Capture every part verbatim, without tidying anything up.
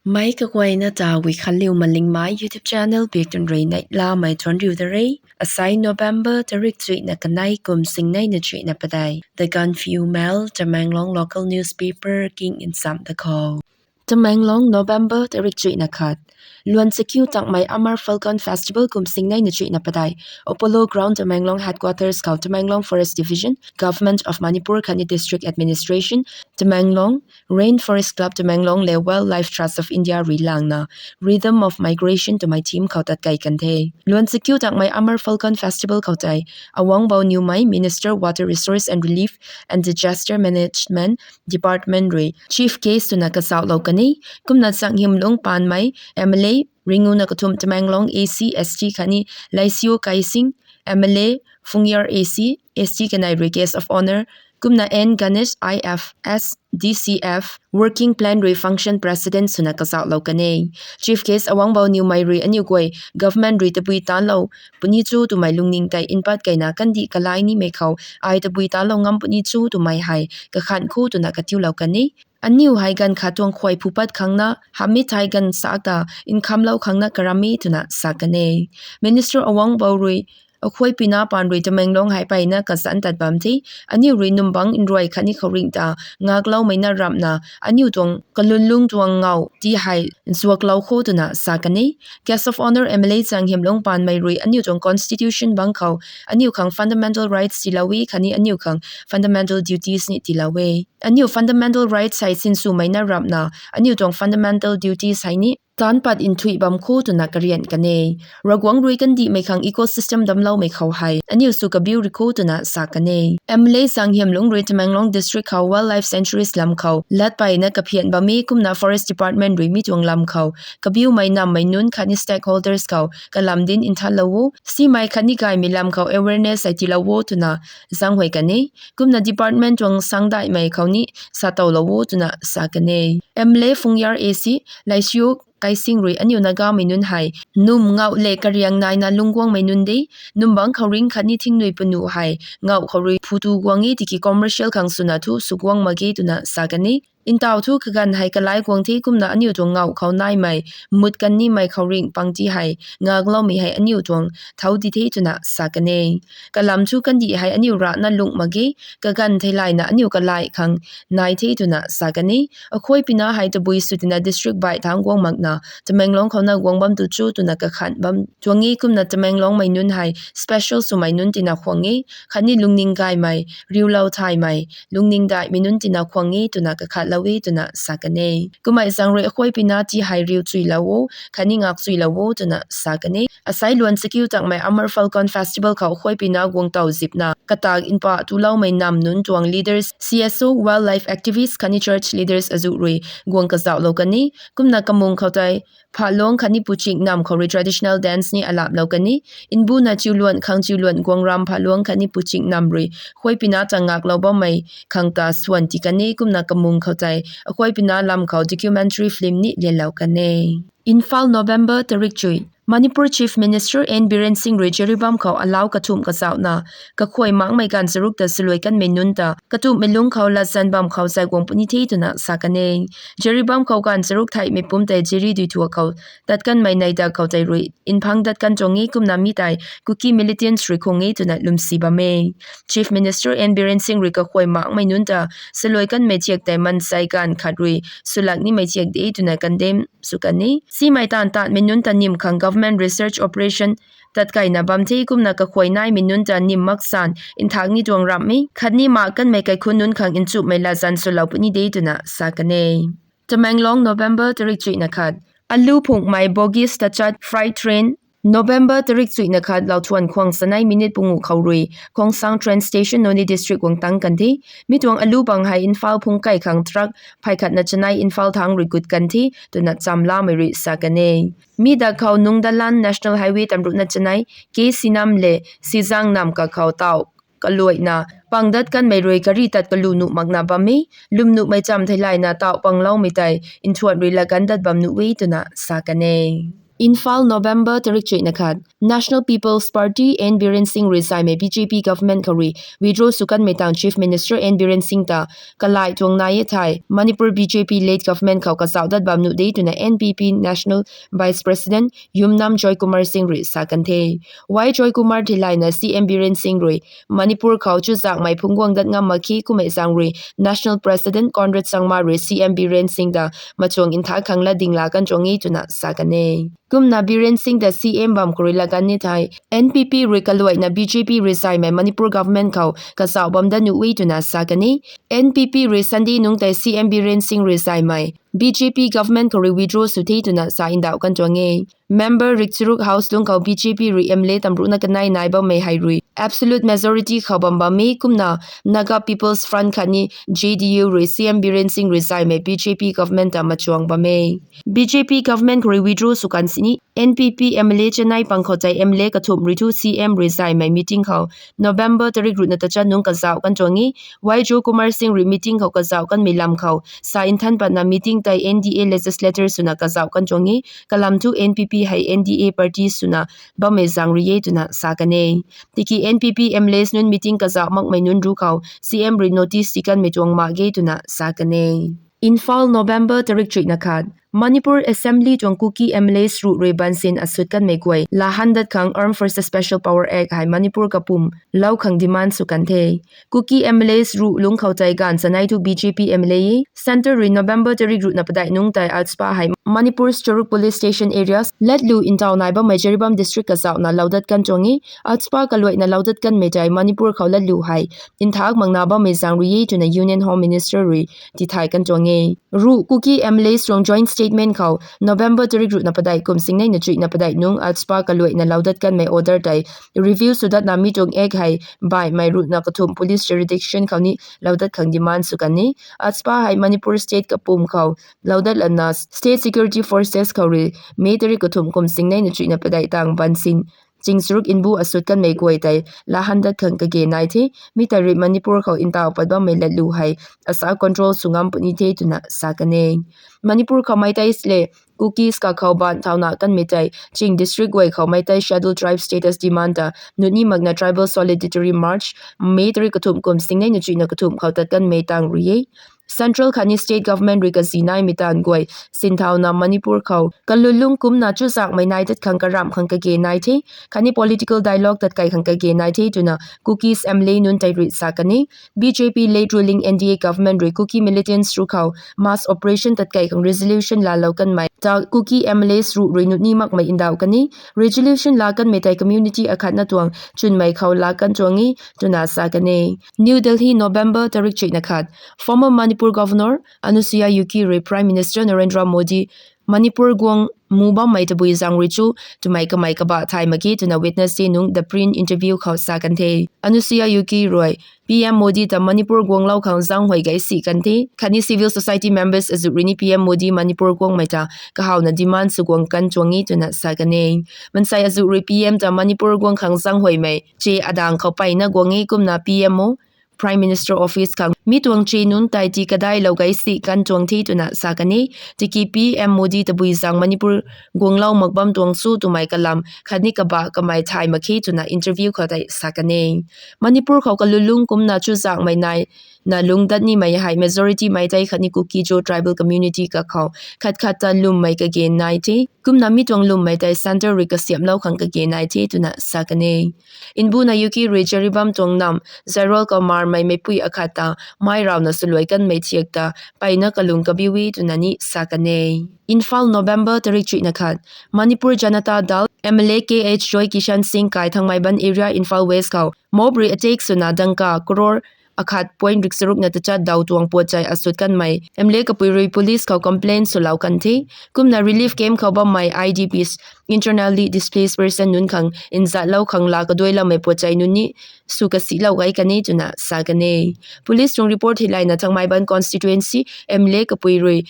Mei kaguayna ta Guikhanliu Malingmei YouTube channel bik tun rui neihlamei thuanc riu da re. Asai November tarik chuihna kanei kum singnei na chuihna padeih. The Gaanphiu Mail, Tamenglong local newspaper king nchamh da khou. Tamenglong, November tarik chuihna khat. Luan chakiu takmei Amur Falcon Festival kum singnei na chuihna padeih Apollo Ground, Tamenglong Headquarters khou Tamenglong Forest Division, Government of Manipur khatni District Administration, Tamenglong, Rainforest Club Tamenglong le Wildlife Trust of India rui langna Rhythm of Migration twmei theme khou tatkei kan the. Luan chakiu takmei Amur Falcon Festival khou tei Awangbou Newmei, Minister Water Resource and Relief and Disaster Management Department rui Chief Guest twna kazauhlou kan e. Kumna Changhemlung Panmei, M L A, ringuna kathumh Tamenglong A C, S T khatni Laisiu Kaising, M L A, Phungyar A C, S T kanei rui Guest of Honour, kumna N Ganesh, I F S, D C F, Working Plan rui Function President swna kazauhlou kan e. Chief Guest Awangbou Newmei rui aniu guay government rui tabui tanlou puni chu twmei lungning tei npat keyna kandih kalai nimei khou ai tabui tanlou ngam puni chu twmei hei kakhan kho twna katiulou kan e. Aniu hei ganv khat tuang khuay phu pat khangna hamh e thei ganv sak ta nkhamlou khangna karam e twna sa kan e. Minister Awangbou rui akhuaypuina paan rui Tamenglong hei peyna kazanc tat bam the. Aniu rui numbangc nruai khatni khouringh ta ngakloumei na ramhna aniu tuang kalunlung tuang ngaw ti hei nzuaklou kho twna sa kan e. Guest of Honour M L A Changhemlung Panmei rui aniu tuang constitution bangc khou aniu khang fundamental rights tiilou e khatni aniu khang fundamental duties ni tiilou e. Aniu fundamental rights hei sinswmei na ramhna aniu tuang fundamental duties hei ni taanc pat nthuih bam kho twna karian kan e. Ravguangc rui kandihmei khang ecosystem damcloumei khou hei aniu sw kabiu ri kho twna sa kan e. M L A Changhemlung rui Tamenglong District khou Wildlife Sanctuaries lam khou lat peyna kaphian bam e kumna Forest Department rui mi tuang lam khou kabiumei nammei nunc khatni stakeholders khou kalam dinc nthanlou o, simei khatni gaymei lam khou awareness hei tiilou o twna zaenghuay kan e. Kumna department tuang sangdaihmei khou ni satowlou o twna sa kan e. M L A Phungyar A C, Laisiu Kaising rui aniu Nagamei nunc hei num ngaw le kariang naina lungcguangmei nunc de. Numbangc khouringh khatni thingnui punu hei ngaw khou rui phutu guang e tiki commercial khang swna thu swguang mak ge twna sa kan e. Ntaw thu kaganv hei kalai guang the kumna aniu tuang ngaw khou naimei mut kan nimei khouringh pang ti hei ngakloumei hei aniu tuang thau di the twna sa kan e. Kalam thu kandih hei aniu rana lung mak ge, kaganv theilayna aniu kalai khang nai the twna sa kan e. Akhuaypuina hei tabui sw tina district baih thangc guang makna Tamenglong khouna guang bam tu cho twna kakhan bam tuang e kumna Tamenglongmei nunc hei special swmei nunc tina khwang e, khatni lungning gaymei, riulou thaymei, lungning daihmei nunc tina khwang e twna kakhatlou e twna sa kan e. Kummei zaeng rui akhuaypuina ti hei riu chuilou o, khatni ngak chuilou o twna sa kan e. Asai luan chakiu takmei Amur Falcon Festival khou akhuaypuina guang tow zipna katak npa tuloumei nam nunc tuang leaders, C S O, wildlife activists khatni church leaders azuh rui guang kazauhlou kan e. Kumna kamung khou tei Phalong khatni Puching nam khou rui traditional dance ni alamlou kan e. Nbuna Chiuluan khang Chiuluan Guangram Phalong khatni Puching nam rui akhuaypuina ta ngaklou bammei khang ta swan ti kan e. Kumna kamung khou tei akhuaypuina lam khou documentary film ni lianlou kan e. Imphal, November tarik chui. Manipur Chief Minister N Biren Singh rui Jiribam khou alau kathumh kazauhna kakhuay makmei ganv charuk ta saluai kanmei nunc ta katumhmei lungc khou latzan bam khou zay guang puni the twna sa kan e. Jiribam khou ganv charuk theihmei pumc tei Jiri duithuak khou tat kanmei neihdak khou tei rui nphang dat kan tuang e kumna mi tei Kuki militants rui khung e twna lwmsi bam e. Chief Minister N Biren Singh rui kakhuay makmei nunc ta saluai kanmei thiak tei mansei ganv khat rui swlak nimei thiak de twna condemn sw kan e. Simei taanv taanmei nunc ta nim khang government research operation tat kaina bam the kumna kakhuay naimei nunc ta nim maksan nthak ni tuang ramh e, khatni mak kanmei kaikhunc nunc khang nchumhmei latzan swlou puni de twna sa kan e. Tamenglong, November tarik chuihna khat. Alu phunghmei bogies ta chat freight train November tarik chuihna khat lauthuan khwang chanei minute pungu khou rui Khongsang train station, Noney district guang tang kan the. Mi tuang alu bang hei Imphal phungc kai khang truck phey khatna chanei Imphal thangc rui gut kan the twna chamlamei rui sa kan e. Mi dak khou Nungdalan National Highway tamruhna chanei K Sinam le Sijang nam kakhou tauh kaluaina pang dat kanmei rui gari tat kalu nuh makna bam e. Lwmnuhmei cham theilayna tauh pangloumei tei nthuan rui lagan dat bam nuh e twna sa kan e. Imphal, November tarik chuihna khat. National People's Party, N Biren Singh rui zaymei B J P government khou rui withdraw sw kanmei tang Chief Minister N Biren Singh ta kalai tuang nai e thei, Manipur B J P led government khou kazauh dat bam nuh de twna N P P National Vice President Yumnam Joykumar Singh rui sa kan the. Y Joykumar theilayna C M Biren Singh rui Manipur khou chuzaenghmei phungc guang dat ngam mak khe kummei zaeng rui National President Conrad Sangma rui C M Biren Singh ta machuang ntha khang lat ding la kan tuang e twna sa kan e. Kumna Biren Singh ta C M bam khou rui lat kan ni thei, N P P rui kaluaina B J P rui zaymei Manipur government khou kazauh bam dat nuh e twna sa kan e. N P P rui Sunday nungc tei C M Biren Singh rui zaymei B J P government khou rui withdraw sw the twna sa ndauh kan tuang e. Member rikcharuk House lungc khou B J P rui M L A tamruhna kanei nai bammei hei rui absolute majority khou bam bam e kumna Naga People's Front khatni J D U rui C M Biren Singh rui zaymei B J P government ta machuang bam e. B J P government khou rui withdraw sw kan sini N P P M L A chanei pang khou tei M L A kathumh rui thu C M rui zaymei meeting khou November tarik ruhna tachat nungc kazauh kan tuang e. Y Joykumar Singh rui meeting khou kazauh kanmei lam khou sa nthan patna meeting tei N D A legislator swna kazauh kan tuang e. Kalam thu N P P hei N D A party swna bammei zaeng rui e twna sa kan e. Tiki N P P M L As nunc meeting kazauh makmei nunc ruc khou C M rui notice ti kanmei tuang mak ge twna sa kan e. Imphal, November tarik chuihna khat. Manipur Assembly tuang Kuki M L As ruc rui bansin asut kanmei guay lahan dat khang Armed Forces Special Power Act hei Manipur kapwm lou khang demand sw kan the. Kuki M L As ruc lungc khou tei gaanv chanei thu B J P M L A e. Centre rui November tarik ruhna padeih nungc tei AFSPA hei Manipur's charuk police station areas latlu ntaw nai bammei Jiribam district kazauhna lou dat kan tuang e. AFSPA kaluaina lou dat kanmei tei Manipur khou latlu hei nthak makna bammei zaeng rui e twna Union Home Minister rui tithay kan tuang e. Ruc Kuki M L As tuang joint statement khou November tarik ruhna padeih kum singneina chuihna padeih nungc AFSPA kaluaina lou dat kanmei order tei review sw datna mi tuang act hei baihmei ruhna kathumh police jurisdiction khou ni lou dat khang demand sw kan e. AFSPA hei Manipur state kapwm khou lou dat lana state security forces khou rui May tarik kathumh kum singneina chuihna padeih tang bansin ching charuk mbu asut kanmei guay tei lahan dat khang kage nai the. Mi tei rui Manipur khou ntaw pat bammei latlu hei asa control sw ngam puni the twna sa kan e. Manipur khou Meiteis le Kukis kakhou baanc thauna kanmei tei ching district guay khou Meitei Scheduled Tribe status demand ta nuni makna Tribal Solidarity March May tarik kathumh kum singneina chuihna kathumh khou tat kanmei tang rui e. Central khatni state government rui kazi naimei taanv guay sinthauna Manipur khou kalulung kumcna chuzaenghmei nai tat khang karamh khang kage nai the, khatni political dialogue tat kai khang kage nai the twna Kukis M L A nunc tei rui sa kan e. B J P led ruling N D A government rui Kuki militants ruc khou mass operation tat kai khang resolution laalou kanmei ta Kuki M L As ruc rui nuni makmei ndauh kan e. Resolution laa kanmei tei community akhatna tuang chwnmei khou laa kan tuang e twna sa kan e. New Delhi, November tarik chuihna khat. Former Manipur Governor Anusuiya Uikey rui Prime Minister Narendra Modi Manipur guang mu bammei tabui zaeng rui chu twmei kamei kabah thay mak ge twna Wednesday nungc The Print interview khou sa kan the. Anusuiya Uikey rui P M Modi ta Manipur guanglou khang zaenghuay gay si kan the, khatni civil society members azuh rui ni P M Modi Manipur guangmei ta kahawna demand sw guang kan tuang e twna sa kan e. Mansei azuh rui P M ta Manipur guang khang zaenghuaymei che adaeng khou peyna guang e kumna P M o Prime Minister Office khang mi tuang che nunc tei tii kadailou gay si kan tuang the twna sa kan e. Tiki P M Modi tabui zaeng Manipur guanglou mak bam tuang chu twmei kalam khatni kabah kamei thay mak khe twna interview khou tei sa kan e. Manipur khou kalulung kumcna chuzaenghmei nai na lungc dat nimei hei majority Meitei khatni Kuki-Zo tribal community kakhou khat khat ta lwmmei kage nai the. Kumna mi tuang lwmmei tei centre rui kasiamhlou khang kage nai the twna sa kan e. Mbuna Uikey rui Jiribam tuang nam Zairol khou marmei meipui akhat ta mei rawna swluai kanmei thiak ta peyna kalung kabiu e twna ni sa kan e. Imphal, November tarik chuihna khat. Manipur Janata Dal M L A K H Joy Kishan Singh kai Thangmeiban area, Imphal West khou mob rui attack swna dangka crore akhat point rikcharukna tachat daw tuang puatchai asut kanmei M L A kapui rui police khou complaint swlou kan the. Kumna relief camp khou bammei I D Ps, internally displaced person nunc khang nzatlou khang laa kaduailoumei puatchai nunc ni sw kasihlou gay kan e twna sa kan e. Police tuang report theilayna Thangmeiban constituency M L A kapui rui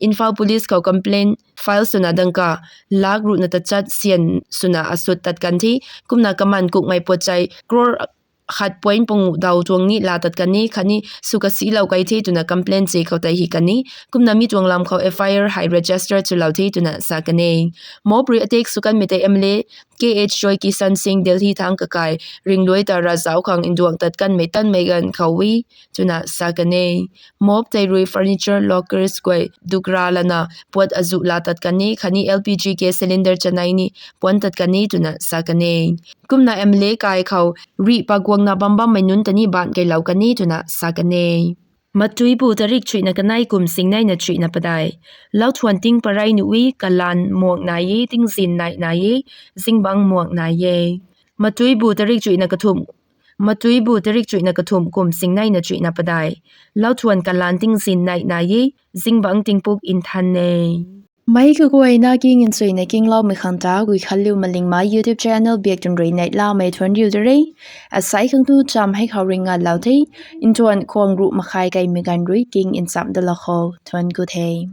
Imphal Police khou complaint file swna dangka lakh ruhna tachat syan swna asut tat kan the. Kumna kaman kukmei puatchai crore khat point pangu daw tuang ni laa tat kan e khatni sw kasilou kai the twna complaint che khou tei hi kan e. Kumna mi tuang lam khou F I R hei register swlou the twna sa kan e. Mob rui attack sw kanmei tei M L A K H Joy Kishan Singh Delhi thangc kakai ringluai ta ravzauc khang nduang tat kanmei tanmei ganv khou e twna sa kan e. Mob tei rui furniture lockers guay dukra lana puat azuh laa tat kan e khatni L P G gas cylinder chanei ni puan tat kan e twna sa kan e. Kumna M L A kai khou rih paguangna bam bammei nunc ta ni baanc keylou kan e twna sa kan e. Matuibu tarik chuihna kanei kum singneina chuihna padeih. Lauthuan ting parei nuh e, kalan muang nai e, tingzin neih nai e, zingbangc muang nai e. Matuibu tarik chuihna kathumh, Matuibu tarik chuihna kathumh kum singneina chuihna padeih. Lauthuan kalan tingzin neih nai e, zingbangc tingpuk nthan e. Meic kaguayna king nchuina kingloumei khang ta Guikhanliu Malingmei YouTube channel biak twn rui neihlamei thuanc riu ta re. Asei khang tu cham hei khou ringngatlou the. Ntuan khwang ruh makhai kaimei ganv rui king nchamh dalou khou thuanc ku the.